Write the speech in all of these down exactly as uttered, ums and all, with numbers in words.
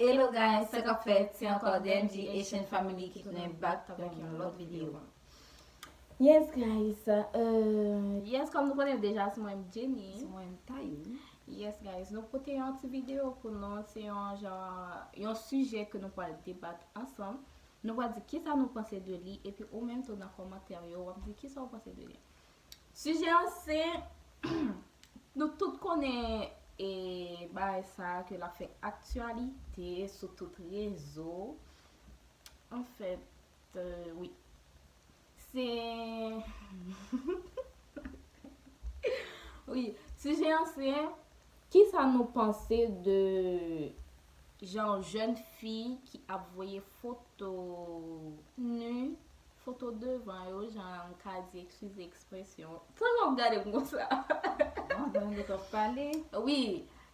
Hello guys, sa k ap fèt? Se ankò D M G Asian Family ki tounen back avèk yon lòt videyo. Yes guys, euh, Yes, kòm nou konnen deja, se mwen menm Jenny. Se mwen Taï. Yes guys, nou pote yon ti videyo pou nou, se yon jan, yon sijè ke nou pral debat ansanm. Nou pral di kisa nou panse de li, epi ou menm tou nan kòmantè yo, w ap di kisa w panse de li. Sijè an se, nou tout konnen e bagay sa ke l ap fè aktyalite sou tout rezo. Anfèt, euh, wi. Se wi, sijè an se kisa nou panse de jan jèn fi ki ap voye foto nu, foto devan yo, jan m ka di, eskize ekspresyon. Tèlman w ap gade m konsa. Antan nou t ap pale. Wi,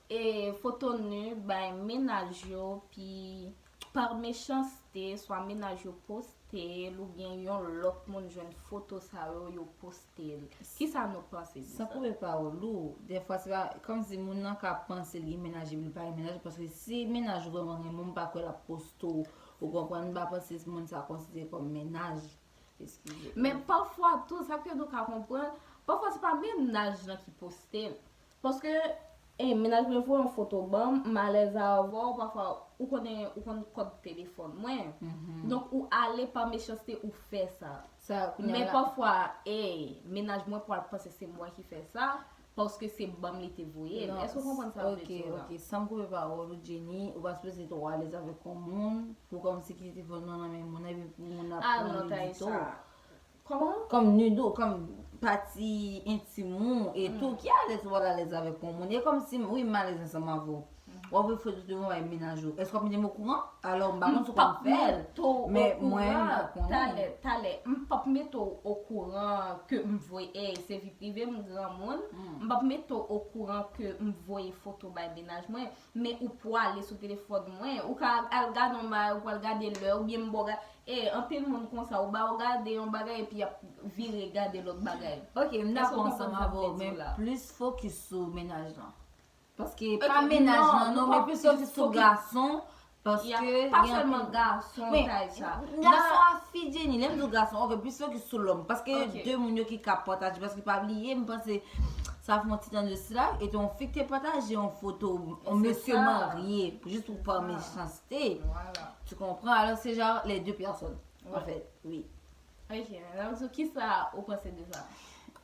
e foto nu bay mennaj yo, pi pa mechanste, swa mennaj yo poste l, oubyen yon lòt moun jwenn foto sa yo, yo poste l. Kisa nou panse de San sa? koupe pawòl ou, dèfwa se pa kòmsi moun nan ka panse li gen mennaj epi li pa gen mennaj, paske si mennaj ou vrèman renmen w, m pa kwè l ap poste w, ou konprann, m pa panse moun sa konsidere kòm mennaj. Eskize. Men pafwa tou, sa ke nou ka konprann, pafwa se pa mennaj lan ki poste l. Paske, e, mennaj mwen voye yon foto ban m, m alèz avè w, pafwa ou konnen, ou konn kòd telefòn mwen. Donk, ou ale pa mechanste, ou fè sa. Sa, kounye a Men la, pafwa, e, mennaj mwen pral panse se mwen ki fè sa, paske se ban m li te voye l. Èske w konprann sa m vle Ok, di w la? Ok, san m koupe pawòl ou, Jenny, ou pa sipoze twò alèz avèk yon moun, pou kòmsi kite telefòn nan nan men moun nan, epi pou moun nan ap Ah pran non, li di tou. Taïsa. Kòman? Kòm nudo, kòm pati entim ou e tou, ki alèz ou pa alèz avèk yon moun. E kòmsi, wi, m alèz ansanm avè w. W ap voye foto devan bay mennaj ou. Èske w ap mete m okouran? Alò, m pa konn si w konn fè l. Men mwen, m pa konnen. Talè, talè, m p ap mete w okouran ke m voye, ey, se vi prive m, granmoun. M p ap mete w okouran ke m voye foto bay mennaj mwen. Men ou pwale sou telefòn mwen, ou ka al gade yon bagay, ou pral gade lè, oubyen m ba w gade. E, anpil moun konsa, ou ba yo gade yon bagay epi y ap vire gade lòt bagay. Ok, m Èske dakò w ansanm konprann sa m avè w, vle di w men la? Plis fokis sou mennaj lan. Paske Ok, pa mennaj non, lan, nou non, pa men plis fokis jis sou fokis. Gason, paske Ya, pa gen sèlman anpil- gason, Men, Taïsa. Gason a fi, Jenny, lè m di w gason, ok, plis fokis sou lòm. Paske Ok. De moun yo ki ka pataje, paske pa bliye, m panse sa fè yon ti tan de sila, e te yon fi ki te pataje yon foto, yon Se mesye sa. Marye, jis pou pa Sa. Mechanste. Vwala. Tu comprends? Alors, c'est genre les deux personnes, en Ouais. fait, oui. Ok, nan di w, kisa ou panse de sa?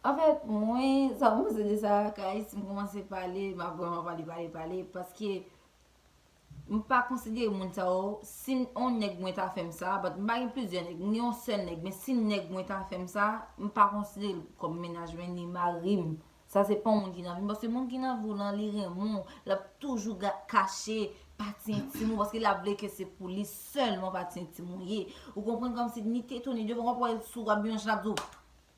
Anfèt, mwen, sa mwen panse de sa, kay, si m kòmanse pale, m ap vrèman pale, pale, pale, paske m pa konsidere moun sa yo, si yon nèg mwen ta fè m sa, but m pa gen plizyè nèg, m gen yon sèl nèg, men si nèg mwen ta fè m sa, m pa konsidere l kòm mennaj mwen ni mari m. Sa se pa yon moun ki nan vi m, paske moun ki nan vi w lan, li renmen w, l ap toujou ga- kache pati entim ou, paske l ap vle ke se pou li sèlman pati entim ou ye. Ou konprann, kòmsi ni tete w ni devan w, w ap wè sou w ap byen jan l ap di w,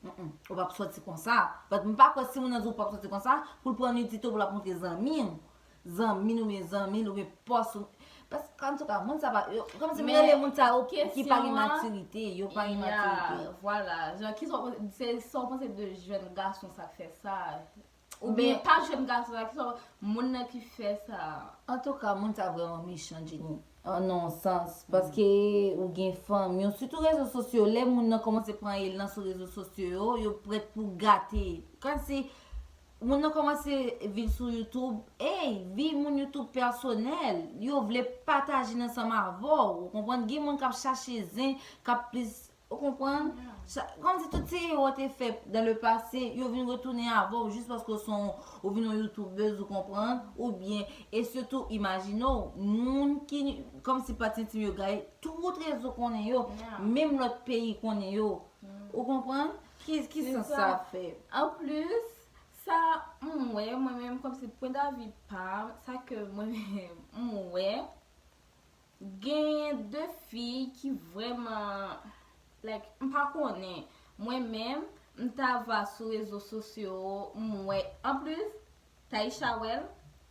"Mm, mm, ou p ap sòti konsa." But m pa kwè si moun nan di w p ap sòti konsa, pou l pran nidite w pou l ap montre zanmi w. Zanmi l oubyen zanmi l oubyen pòs ou. Paske, antouka, moun sa pa, yo, kòmsi m Men rele moun sa yo ki pa gen kesyon an, matirite, yo pa gen Ya, matirite. Vwala. Jan, kisa w panse, se sa w panse de jèn gason sa k fè sa? Oubyen pa jèn gason sa, kisa w, moun nan ki fè sa? Antouka, moun sa vrèman mechan, Jenny. An nan yon sans, paske ou gen fanmi w, sitou rezo sosyo, lè moun nan kòmanse pran elan sou rezo sosyo yo, yo prèt pou gate. Kòmsi moun nan kòmanse viv sou YouTube, ey, vi moun YouTube pèsonèl, yo vle pataje l ansanm avè w, ou konprann? Gen moun k ap chache zen, k ap plis, ou konprann? Cha- Kòmsi tout se erè w te fè dans le passé, yo vin retounen avè w jis paske w se yon, ou vin yon youtubeuse, ou konprann? Oubyen, e sitou, imajine w, moun ki, kòmsi pati entim yo gaye, tout rezo konnen yo, Yeah. Menm lòt peyi konnen yo. Ou konprann? Ki, ki Se sans sa. Sa ap fè? Anplis, sa m wè, mwen menm, kòmsi pwen davi pa m, sa ke mwen menm m wè, genyen de fi ki vrèman, like, m pa konnen. Mwen menm, m ta va sou rezo sosyo, m wè. Anplis, Taïcha wè l,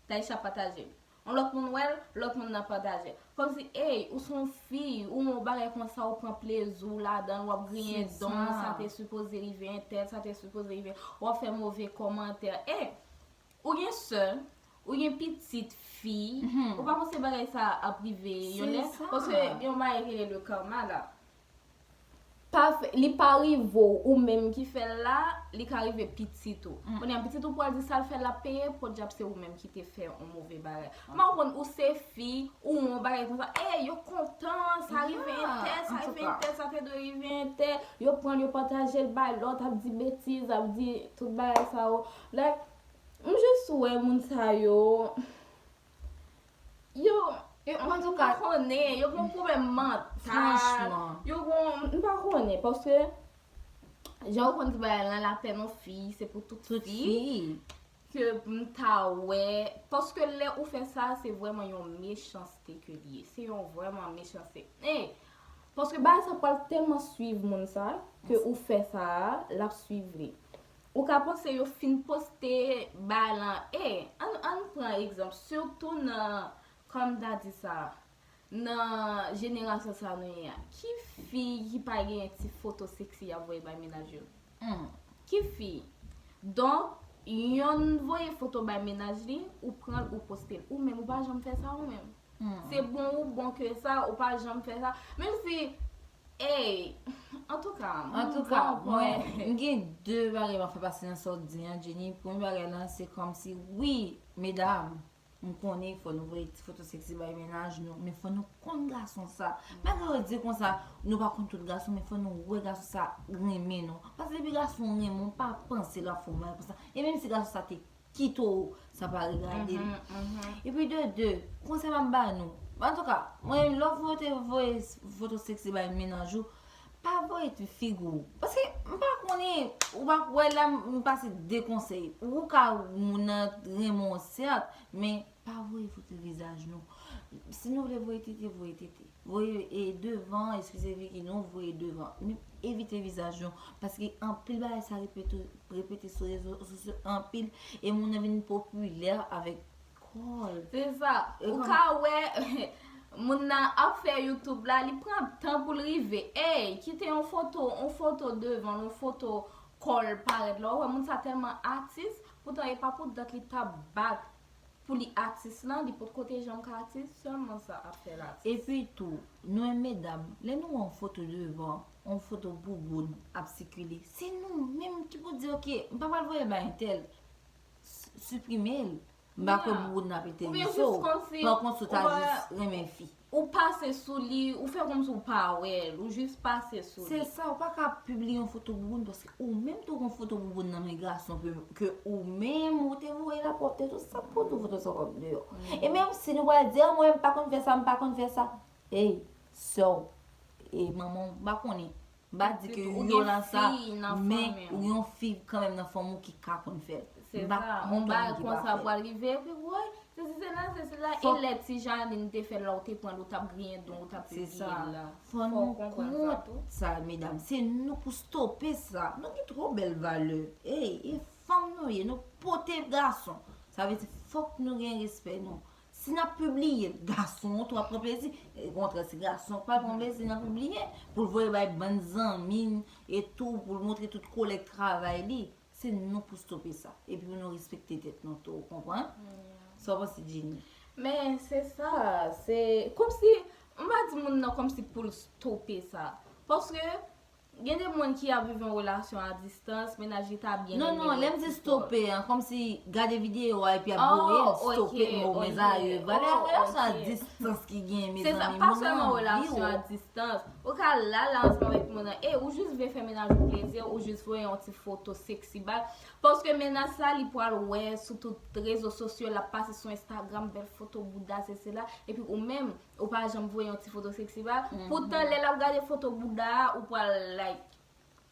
Taïcha pataje l. Yon lòt moun wè l, lòt moun nan pataje. Kòmsi, ey, ou se yon fi, ou wè yon bagay konsa, ou pran plezi w ladan l, w ap griyen Se don, sa. Sa te sipoze rive entèl, sa te sipoze rive, w ap fè move kòmantè. Ey, ou gen sè, Ou gen pitit fi, ou pa panse bagay sa ap rive yon lè? Paske gen yon bagay ki rele le karma la. Pa fè, li pa rive w, ou menm ki fè l la, li ka rive pitit ou. Kounye a pitit ou pral di sa l fè l ap peye, podyab se ou menm ki te fè yon move bagay. M pa konprann, ou se fi, ou yon bagay konsa, ey, yo kontan, sa rive entèl, sa rive entèl, sa te dwe rive entèl, yo pran l, yo pataje l bay lòt, ap di betiz, ap di tout bagay sa yo. Like, m jis wè moun sa yo, yo, m pa konnen, yo gen yon pwoblèm mantal, yo gen, m pa konnen, paske jan ou konn di bagay lan, lapèn yon fi, se pou tout fi ke m ta wè, paske lè ou fè sa, se vrèman yon mechanste ke li ye, se yon vrèman mechanste. Ey, paske bagay sa pral tèlman swiv moun sa, ke ou fè sa a, l ap swiv li. Ou ka panse yo fin poste bagay lan, ey, ann, ann pran egzanp, sitou nan, kòm m ta di sa, nan jenerasyon sa nou ye a, ki fi ki pa genyen ti foto seksi y ap voye bay mennaj yo? Ki fi? Donk, yonn voye foto bay mennaj li, ou pran l, ou poste l. Ou menm, ou pa janm fè sa ou menm. Se bon ou bon ke sa, ou pa janm fè sa. Menm si, ey, antouka, Antouka, mwen, m gen de bagay m ap fè pase nan sa w di an, Jenny. Premye bagay lan, se kòmsi, wi, medam, m konnen fò nou voye ti foto seksi bay mennaj nou, men fò nou konn gason sa. Malgre yo di konsa, nou pa konn tout gason, men fò nou wè gason sa renmen nou. Paske depi gason renmen w, pa panse l ap fè w mal konsa. E menm si gason sa te kite w, sa pa regade l. Epi de de, konsèy m ap ba nou. Antouka, mwen, lè w te voye foto seksi bay mennaj ou, pa voye ti figi w. Paske m pa konnen, ou pa wè la, m pase de konsèy. Ou ka moun nan renmen w sèt, men pa voye foto vizaj nou. Si nou vle voye tete, voye tete. Voye e devan, eskize figi nou, voye devan. Men evite vizaj nou. Paske anpil bagay sa repete, repete sou rezo sosyo anpil. E moun nan vin popilè avèk kò l. Se sa. Ou ka wè, moun nan ap fè YouTube la, li pran tan pou l rive. Ey, kite yon foto, yon foto devan l, yon foto kò l parèt la. Ou wè, moun sa tèlman atis, poutan e pa pou dat li t ap bat pou li atis lan, li potko te janm ka atis, sèlman sa ap fè l atis. Epi tou, nou menm medam, lè nou wè yon foto devan, yon foto bouboun ap sikile, se nou menm ki pou di, oke, m pa pral voye l bay entèl, siprime l. M pa kwè bouboun nan ap enterese w. Pa kont si w ta jis renmen fi. Ou pase sou li, ou fè kòmsi w pa wè l, ou jis pase sou li. Se sa, ou pa ka pibliye yon foto bouboun paske ou menm tou gon foto bouboun nan men gason ke, ke ou menm ou te voye l ap wè tèt ou, sa pote yon foto sa w ap deyò. E menm si nou pral di, a mwen menm m pa konn fè sa, m pa konn fè sa. Ey, sè w, e manman w, m pa konnen. M pa di ke yo nan sa, men yon fi kanmenm nan fanmi w ki ka konn fè l. M pa konn yon moun ki pa fè l. Sesi sela, sesi la, e lè ti Janine te fè l la, ou te pran l, ou t ap griyen don, ou t ap pibliye l la. Fò nou kont sa, medam. Se nou pou stope sa. Nou gen twò bèl valè. Ey, e fanm nou ye, nou pote gason. Sa vle di fòk nou gen respè nou. Si n ap pibliye l, gason an tou ap pran plezi. Okontrè, se gason an k pral pran plezi nan pibliye, pou l voye bay bann zanmi l e tou, pou l montre tout kolèg travay li. Se nou pou stope sa. Epi pou nou respekte tèt nou tou, ou konprann? Sa w panse, Jenny? Men se sa, se kòmsi, m pa di moun nan kòmsi pou l stope sa. Paske gen de moun ki ap viv yon relasyon a distans, mennaj li ta byen renmen wè ti sè l. Non, non, lè m di stope an, kòmsi gade videyo a epi ap voye l, stope l, men sa yo valè relasyon a distans ki gen, mezanmi, moun nan anvi w. Ou ka la la ansanm avèk moun nan, e ou jis vle fè mennaj ou plezi, ou jis voye yon ti foto seksi ba l. Paske mennaj sa, li pral wè sou tout rezo sosyo, l ap pase sou Instagram, bèl foto bouda, sesi la, epi ou menm, ou pa janm voye yon ti foto seksi ba l. Poutan, lè l ap gade foto bouda a, ou pral like,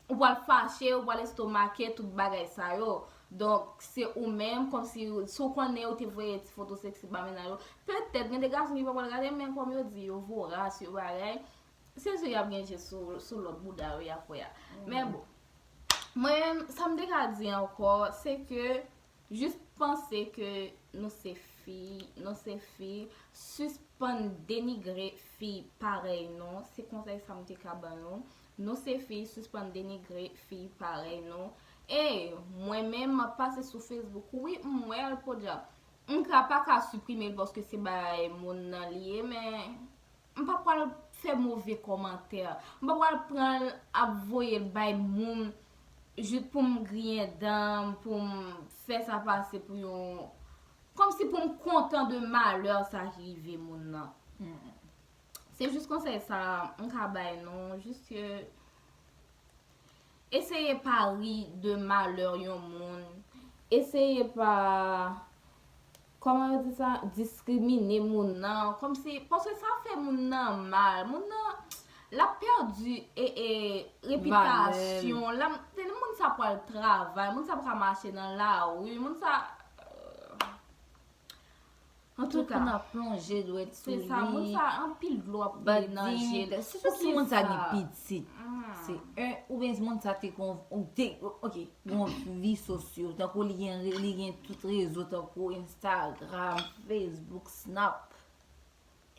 ou pral fache, ou pral estomake, tout bagay sa yo. Donk, se ou menm, kòmsi, si w konnen ou te voye ti foto seksi ba mennaj ou, petèt, gen de gason ki pa pral gade, men kòm yo di, yo voras, yo bagay, se si y ap gen je sou, sou lòt bouda yo y ap wè a. Men bon, mwen menm, sa m te ka di ankò, se ke jis panse ke nou se fi, nou se fi, sispann denigre fi parèy nou, se konsèy sa m te ka ban nou. Nou se fi, sispann denigre fi parèy nou. E mwen menm, m ap pase sou Facebook, wi, m wè l, podyab. M ka pa ka siprime l paske se bay moun nan li ye, men m pa pral fè move kòmantè. M pa pral pran l ap voye l bay moun jis pou m griyen dan m, pou m fè sa pase pou yon, kòmsi pou m kontan de malè sa ki rive moun nan. Se jis konsèy sa m ka bay nou, jis ke eseye pa ri de malè yon moun. Eseye pa, kòman yo di sa, diskrimine moun nan. Kòmsi, paske sa fè moun nan mal. Moun nan, l ap pèdi e, e, repitasyon. L ap, moun sa pral travay, moun sa pral mache nan lari, moun sa, euh, Antouka, moun ap plonje dwèt sou li. Se sa, moun sa anpil dlo ap koule nan je l. Sitou si moun sa gen pitit. Se en, oubyen moun sa te kon, te, ok, gen vi sosyo, tankou li gen, li gen tout rezo, tankou Instagram, Facebook, Snap.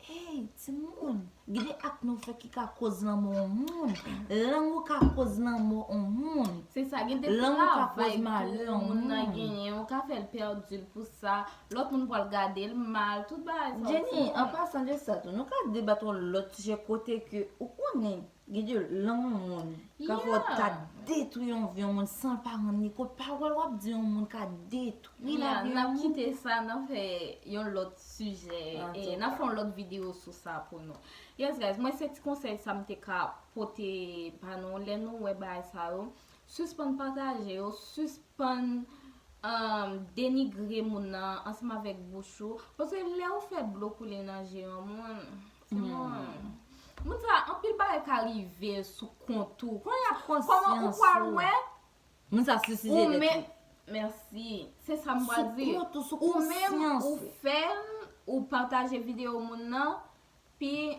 Hey, timoun, gade ak nou fè ki ka koz lanmò yon moun. Lang ou ka koz lanmò yon moun. Se sa, gen de travay tou moun nan genyen, ou ka fè l pèdi l pou sa. Lòt moun pral gade l mal, tout bagay sa. Jenny, an pasan de sa tou, nou ka debat yon lòt sijè kote ke ou konnen, gen de lang yon moun ka fè w ta detwi yon vi yon moun san l pa rann li kont. Pawòl w ap di yon moun ka detwi lavi yon moun. N ap kite sa, n ap fè yon lòt sijè, e n ap fè yon lòt videyo sou sa pou nou. Yes guys, mwen se ti konsèy sa m te ka pote ba nou lè nou wè bagay sa yo. Sispann pataje yo, sispann um, denigre moun nan ansanm avèk bouch ou. Paske lè ou fè dlo koule nan je yon moun, se moun. Moun sa, anpil bagay ka rive sou kont ou. Kounye a, kòman ou pral wè? Moun sa sisize tèt li. Mèsi. Se sa m pral di. Sou kont ou, sou konsyans ou. Ou menm, ou fè l, ou pataje videyo moun nan, pi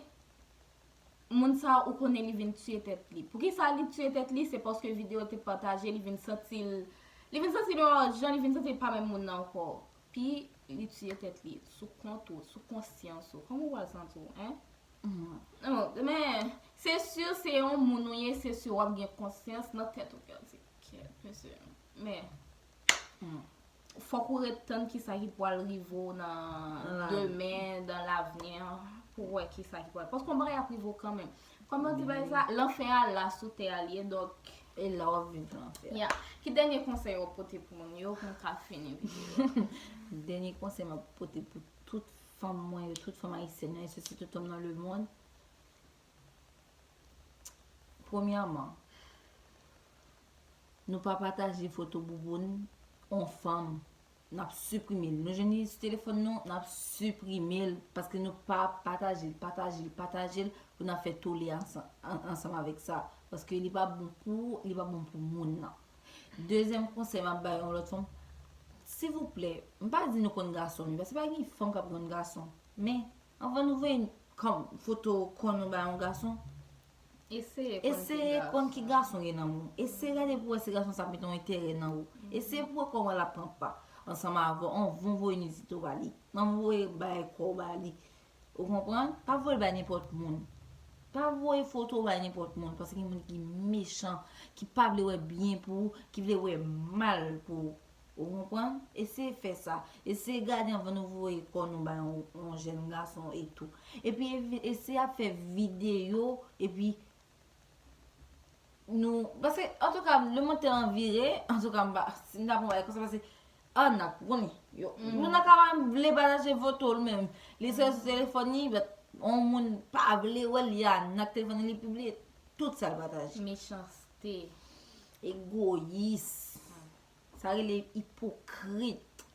moun sa ou konnen li vin tiye tèt li. Poukisa li tiye tèt li? Se paske videyo te pataje, li vin santi l, li vin santi l yon lòt jan, li vin santi l pa menm moun nan ankò. Pi li tiye tèt li sou kont ou, sou konsyans ou. Kòman ou pral santi w, en? Non, men se si se yon moun ou ye, se si w ap gen konsyans nan tèt ou ke w di, kèt, mesye. Men, fòk ou ret tann kisa ki pral rive w nan demen, dans l'avenir, pou w wè kisa ki pral. Paske yon bagay ap rive w kanmenm. Kòman di bagay sa? Lanfè a la sou tè a li ye, donk. E la w ap viv lanfè a. Ya. Ki dènye konsèy w ap pote pou moun yo, pou n ka fini videyo a? Dènye konsèy m ap pote pou tout fanm mwen yo, tout fanm ayisyèn yo, e se tout fanm nan lemonn. Premyèman, nou pa pataje foto bouboun on fanm. N ap siprime l. Nou jwenn li sou telefòn nou, n ap siprime l. Paske nou pa pataje l, pataje l, pataje l pou n ap fè tole ansan-, an-, ansanm avèk sa. Paske li pa bon pou ou, li pa bon pou moun nan. Dezyèm konsèy m ap bay yon lòt fanm, silvouplè, m pa di nou konn gason, men paske pa gen fanm k ap konn gason. Men, anvan nou voye kò, foto kò nou bay yon gason, eseye konn ki gason gen nan men w. Eseye gade pou wè si gason sa ap mete yon enterè nan ou. Eseye pou wè kòman l ap pran pa ansanm avè w anvan w voye nidite w ba li. Anvan w voye bay kò w ba li. Ou konprann? Pa voye l bay nenpòt moun. Pa voye foto w bay nenpòt moun, paske gen moun ki mechan, ki pa vle wè byen pou ou, ki vle wè mal pou ou. Ou konprann? Eseye fè sa. Eseye gade anvan nou voye kò nou bay yon, yon jèn gason e tou. Epi evi-, eseye ap fè videyo, epi nou, paske, antouka, lemonn tèlman vire, antouka, m pa, si m ta pran bagay konsa, paske, anak, ou konnen, yo, moun nan ka pa vle pataje foto l menm. Li sèl sou telefòn li, but, yon moun pa vle wè l, li anak telefòn li, li pibliye tout sa l pataje. Mechanste. Egoyis. Sa rele ipokrit.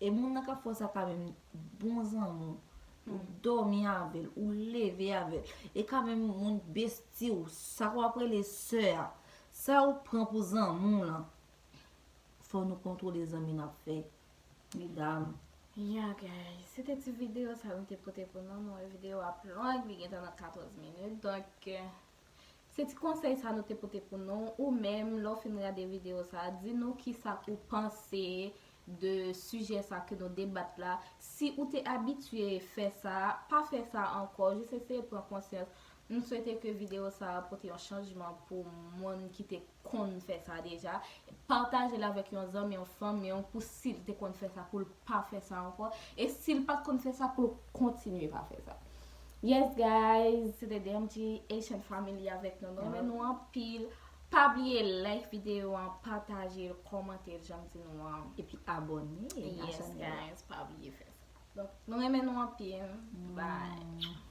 E moun nan k ap fè w sa ka menm bon zanmi w. Ou dòmi avè l, ou leve avè l. E ka menm moun besti w, sa w ap rele sè a. Sa ou pran pou zanmi w lan. Fò nou kontwole zanmi n ap fè. Medam. Ya, guys. Se te ti videyo sa nou te pote pou nou. Nou wè videyo a ap long, li gentan nan katòz minit. Donk, eh, se ti konsèy sa nou te pote pou nou. Ou menm, lè w fin gade videyo sa, di nou kisa ou panse de sijè sa ke nou debat la. Si ou te abitye fè sa, pa fè sa ankò. Jis eseye pran konsyans. M swete ke videyo sa a pote yon chanjman pou moun ki te konn fè sa deja. Pataje l avèk yon zanmi, yon fanmi, yon kou si l te konn fè sa, pou l pa fè sa ankò. E si l pa t konn fè sa, pou l kontinye pa fè sa. Yes, guys, se te D M G Haitian Family avèk nou. Nou renmen nou anpil. Pa bliye like videyo an, pataje l, kòmante l, jan m di nou an. Epi abòne a Yes, chanèl la. Guys, pa bliye fè sa. Donk, nou renmen nou anpil. Bye.